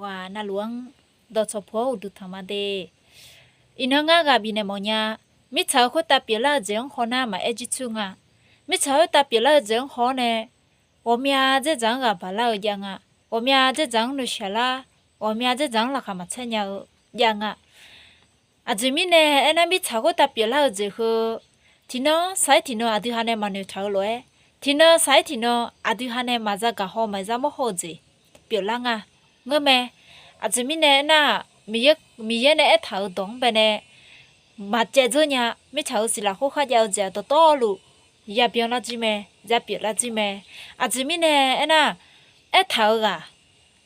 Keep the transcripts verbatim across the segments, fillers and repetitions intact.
Ghaq navluf-anr dawqcawq puq-awr uqduq tanq ma de. Iqnan ngar ghaq bifnaeq mawfnya. Mirtsaq-euq khoertav pyeuflar-eu jeq-anr hawnar maqaer jircoer nga. Mirtsaq khoertav pyeuflar-eu jeq-anr haw-awr nae, ghawqmya dzerdzaq-anr ghaq baqlar-eu jav nga. Ghawqmya dzerdzaq-anr noeqshaq lar, ghawqmya dzerdzaq-anr laqkhaq maqtser nya-eu jav nga. Aqjeq mirnae aernar, mirtsaq khoertav pyeuflar-eu jeq heu, tiqnan saq-aer tiqnan aqdui ha nae maqnoeq taq-eu lof-aer, tiqnan saq-aer tiqnan aqdui ha nae maqza gaq haw maqza mawr haw-eu jeq pyeuflar nga. Ngeurmae. Aqjeq mirnae aernar-aq, Miqyaer, Miqyaer nae aertaq-euq dawq-anr baenae maqcaev dzeur nya. Mirtsaq-euq siqlaq khoerkhar jav-eu jeq-aq dawqtawvluf yabyan lar jir mae, yapyeuf lar jir mae. Aqjeq mirnae aernar, aertaq-eu ghaq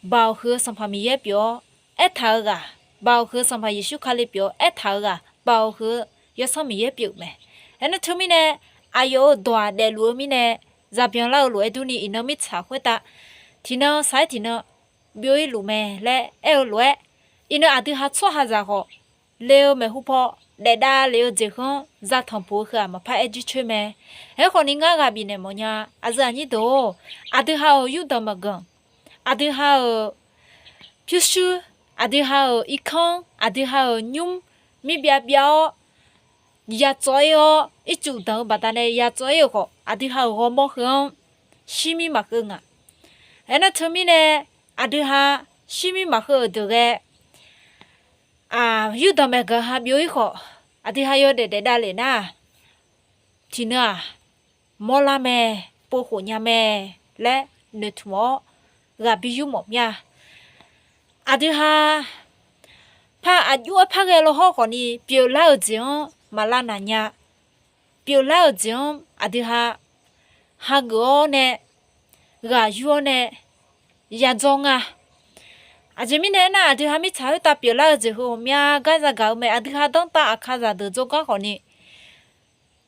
Baoq huiq-eu Sanqpaq Miqyaer pyeuf-awr, aertaq-eu ghaq, Baoq huiq-eu Sanqpaq Yeqsur Kali pyeuf-awr, aertaq-eu ghaq, Baoq huiq-eu Yawsanr Miqyaer pyeuf mae. Aernar teumirnae, aqyawf-euq dawq-aq daefluf-eu mirnae, zabyan lar-eu lof-aer durni iqnan mirtsaq khoertav tiqnan saq-aer tiqnan byov-ir luf mae laer aer-eu lof-aer, iqnan aqdui ha tsawrhaqzaq khawf, le-eu maeqhu paw daefdav lef-eu jeq heu-anr zatanq puq-eu heu-aq maqpar aer jircoer mae. Aerkhawfni ngar ghaq bifnaeq mawfnya. Aqyuif aqnyir deuq-or, aqdui ha-euq yurdanq maqganq, aqdui ha-euq pyurshuir, aqdui ha-euq irkanr, aqdui ha-euq nymr, mirbyav byav-awr, yatawv-ir-awr, ircuf danq-eu baqdanae yatawv-ir-euq khawf, aqdui ha-euq ghawrmawr heu-anr shirmir maqkeuv nga. Aernar teumirnae, aqdui ha shirmir maqkeuv-euq deuq ghae, yurdanq maeqganq ha byov-ir khawf, aqdui ha yawdaef daefdav lef nar, tiqnan-aq, mawrlar mae, povkhof nya mae laer noeqtmq-awr ghaq bi yur mawf mir-a. Aqdui ha par aqjox-aer par ghae law hawr khawfni pyeuflar-euq jeq-anr maqlav naq nya. Pyeuflar-euq jeq-anr aqdui ha hageuf-awr nae, ghaq yur-awr nae yadzawr nga. Aqjeq mirnae aernar, aqdui ha mirtsaq khoertav pyeuflar-eu jeq heu ghawqmya gar zagaq-eu mae. Aqdui ha danrtav aqkazaq deuq jawrgar khawfni,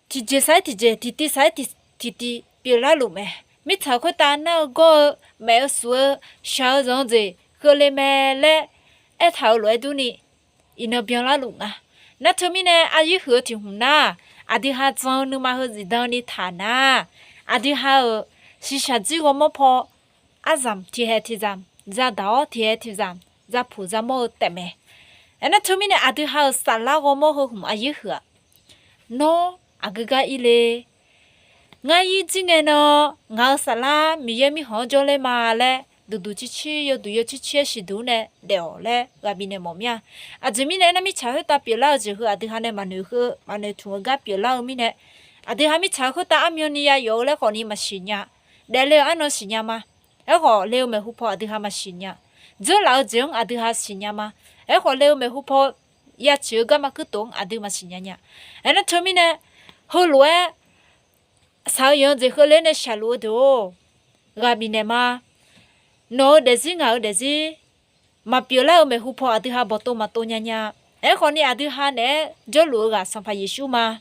tiqjeq saq-aer tiqjeq, tiqtiv saq-aer tiqtiv pyeuflar luf mae. Mirtsaq khoertav nar-eu gawr-eu, maef-eu suf-eu, shaq-eu zanq-eu jeq keuvle mae laer aertaq-euq lof-aer durni, iqnan byanlar luf nga. Nar teumirnae, aqyuif huiq-eu tiq hmq nar, aqdui ha jan-eu nuima heu zifdan ni taq nar, aqdui ha-euq shiqshaq jir ghawrmawr paw arzamq tiqhaeq tiqzamq zadaq-awr, tiqhaeq tiqzamq zapuq zamawr-eu taefmae. Aernar teumirnae, aqdui ha-euq saflar ghawrmawr heu hmq aqyuif huiq-aq, nawr aqgeu gar ir le. Ngar ir jir ngae nan, ngaq-euq saflar Miqyaer mirkhanq-anr jawrler ma laer, duqduq circir yawduq yawcircir-aer siqduq nae daef-awq laer ghaq bifnaeq mawf mir-a. Aqjeq mirnae aernar, mirtsaq khoertav pyeuflar-eu jeq heu aqdui ha nae maqnoeq heu maqnoeq tmq-eu gar pyeuflar-eu mirnae, aqdui ha mirtsaq khoertav armyanni ya yawf-eu laer khawfni maqsiq nya. Daefle-euq arnan siqnya ma. Aerkhawf le-eu maeqhu paw aqdui ha maqsiq nya. Dzeurlaf-eu jeq-anr aqdui ha siqnya ma. Aerkhawf le-eu maeqhu paw yaciq-eu garma kurtof-anr aqdui maqsiq nya nya. Aernar teumirnae, heulof-aer shaq-eu yanq-eu jeq keuvle-awr nae shaqluf-eu deuq-or, ghaq bifnaeq ma. Nawq-eu daefzir ngaq-eu daefzir maqpyeuflar-eu maeqhu paw aqdui ha bawqtov maqtov nya nya. Aerkhawfni aqdui ha naeq-aer jawrluf-eu ghaq Sanqpaq Yeqsur ma.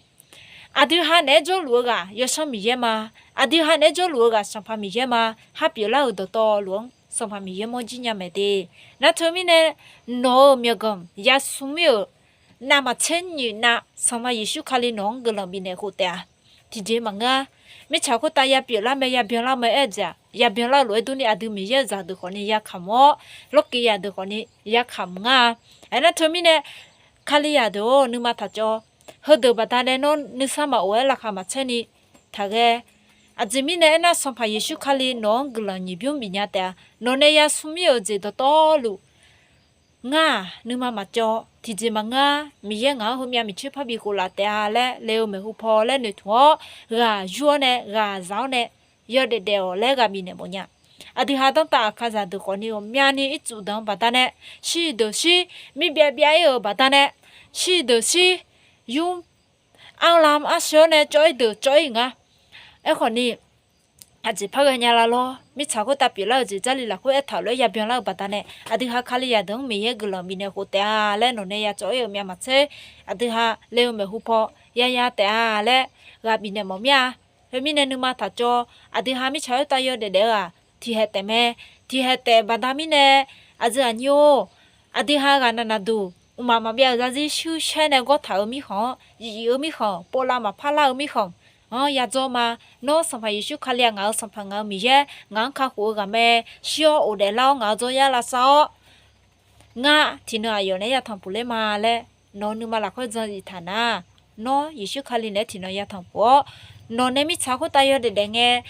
Aqdui ha naeq-aer jawrluf-eu ghaq Yawsanr Miqyaer ma. Aqdui ha naeq-aer jawrluf-eu ghaq Sanqpaq Miqyaer ma. Har pyeuflar-euq dawqtawvluf-anr Sanqpaq Miqyaer mawr jir nya maeq de. Nar teumirnae, nawq-euq myawqganq yasmr mir-euq navmaqtser nyiq nav Sanqpaq Yeqsur Kali nawq-anr guiqlanq bifnaeq khof taef-a. Tiqjeq maqngeur-a. Mirtsaq khoertav yapyeuflar mae, yabyanlar mae aer-eu jeq-aq, yabyanlar-eu lof-aer durni aqdui Miqyaer-euq zaqdeuq khawfni yakamq-awr, lawrkiq zaqdeuq khawfni yakamq ngar-a. Aernar teumirnae, Kalizaq deuq-or, nuima taqcawv. Heudeuq baqdanae nawr nuisar maqof-aer laqkhaq maqtser ni taqghae. Aqjeq mirnae aernar, Sanqpaq Yeqsur Kali nawq-anr guiqlanq nyiq bymr bifnya taef-a. Nawq nae yasmr mir-euq jeq dawqtawvluf, ngar-aq nuima maqcawv. Tiqjeq maqngeur-a. Miqyaer ngaq-anr heumyav miqcoer parbi khof laf taef-a laer le-eu maeqhu paw laer noeqtmq-awr, ghaq yur-awr nae ghaq zaq-awr nae yawdaef daef-awq laer ghaq bifnaeq mawfnya. Aqdui ha danrtav aqkazaq deuq khawfni ghawqmyani ircuf danq-eu baqdanae, shir deuq shir, mirbyav byav-ir-euq baqdanae, shir deuq shir, yur, arlam arsheu-awr nae cawv-ir deuq cawv-ir nga. Aerkhawfni, aqjeq par ghaenya la lor. Mirtsaq khoertav pyeuflar-eu jeq Jarlif lafkhoer aertaq-euq lof-aer yabyanlar-eu baqdanae, aqdui ha Kalizaq deuq-anr Miqyaer guiqlanq bifnaeq khof taef-a laer nawq nae yacawv-ir-euq myavmaqtser, aqdui ha le-eu maeqhu paw yaya taef-a laer ghaq bifnaeq mawf mir-a. Khoermirnae nuima taqcawv. Aqdui ha mirtsaq khoertav yawdaef daef-eu-aq tiqhaeq taef mae. Tiqhaeq taef baqda mirnae, aqdui aqnyir-or, aqdui ha ghaqnaq naqduq mqmaq maqbyav-euq zarzir shuir shaer nae gawr taq-euq mirkhanq-anr, yif-eu mirkhanq, povlav maqpar lar-eu mirkhanq-anr yadzawr ma. Nawr Sanqpaq Yeqsur Kali-aq ngaq-euq Sanqpaq, ngaq-euq Miqyaer, ngaq-anr kakhof-eu ghaq mae. Shir-awr ghofdaef lar-awr ngaq-euq dzawr yar lavsav-awr, Ngar tiqnan aqyawf naeq-aer yatanq puq ler ma laer nawq-eu nuima lafkhoer jan zif taq nar, nawr Yeqsur Kali naeq-aer tiqnan yatanq puq-awr, nawq nae mirtsaq khoertav yawdaef daef ngae,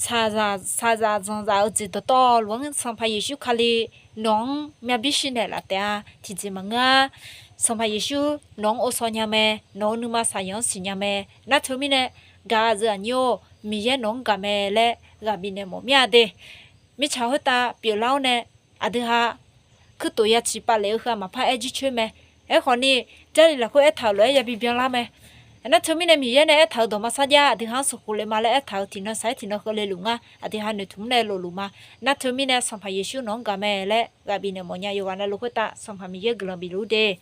shaqzaq zanqzaq-eu jeq dawqtawvluf-anr Sanqpaq Yeqsur Kali nawq-anr myavbir shir naeq laf taef-a. Tiqjeq maqngeur-ar. Sanqpaq Yeqsur nawq-anr ovshaw nya mae. Nawq-eu nuima shaqzanq-anr siqnya mae. Nar teumirnae, gaq-eu aqyuif aqnyir-or, Miqyaer nawq-anr gaq mae laer ghaq bifnaeq mawf mir-a de. Mirtsaq khoertav pyeuflar-awr nae, aqdui ha kuirtof yaciq pavlef-eu heu-aq maqpar aer jircoer mae. Aerkhawf ni, Jarlif lafkhoer aertaq-euq lof-aer yabi byanlar mae. Nar teumirnae Miqyaer nae aertaq-euq dawqma sarjax aqdui ha-anr sanqkhof le ma laer aertaq-euq tiqnan saq-aer tiqnan keuvle luf ngar, aqdui ha noeqtmq-anr nae lofluf ma. Nar teumirnae Sanqpaq Yeqsur nawq-anr gaq mae laer ghaq bifnaeq mawf nya. Yawqghaq navluf khoertav Sanqpaq Miqyaer guiqlanq bifluf-ur de.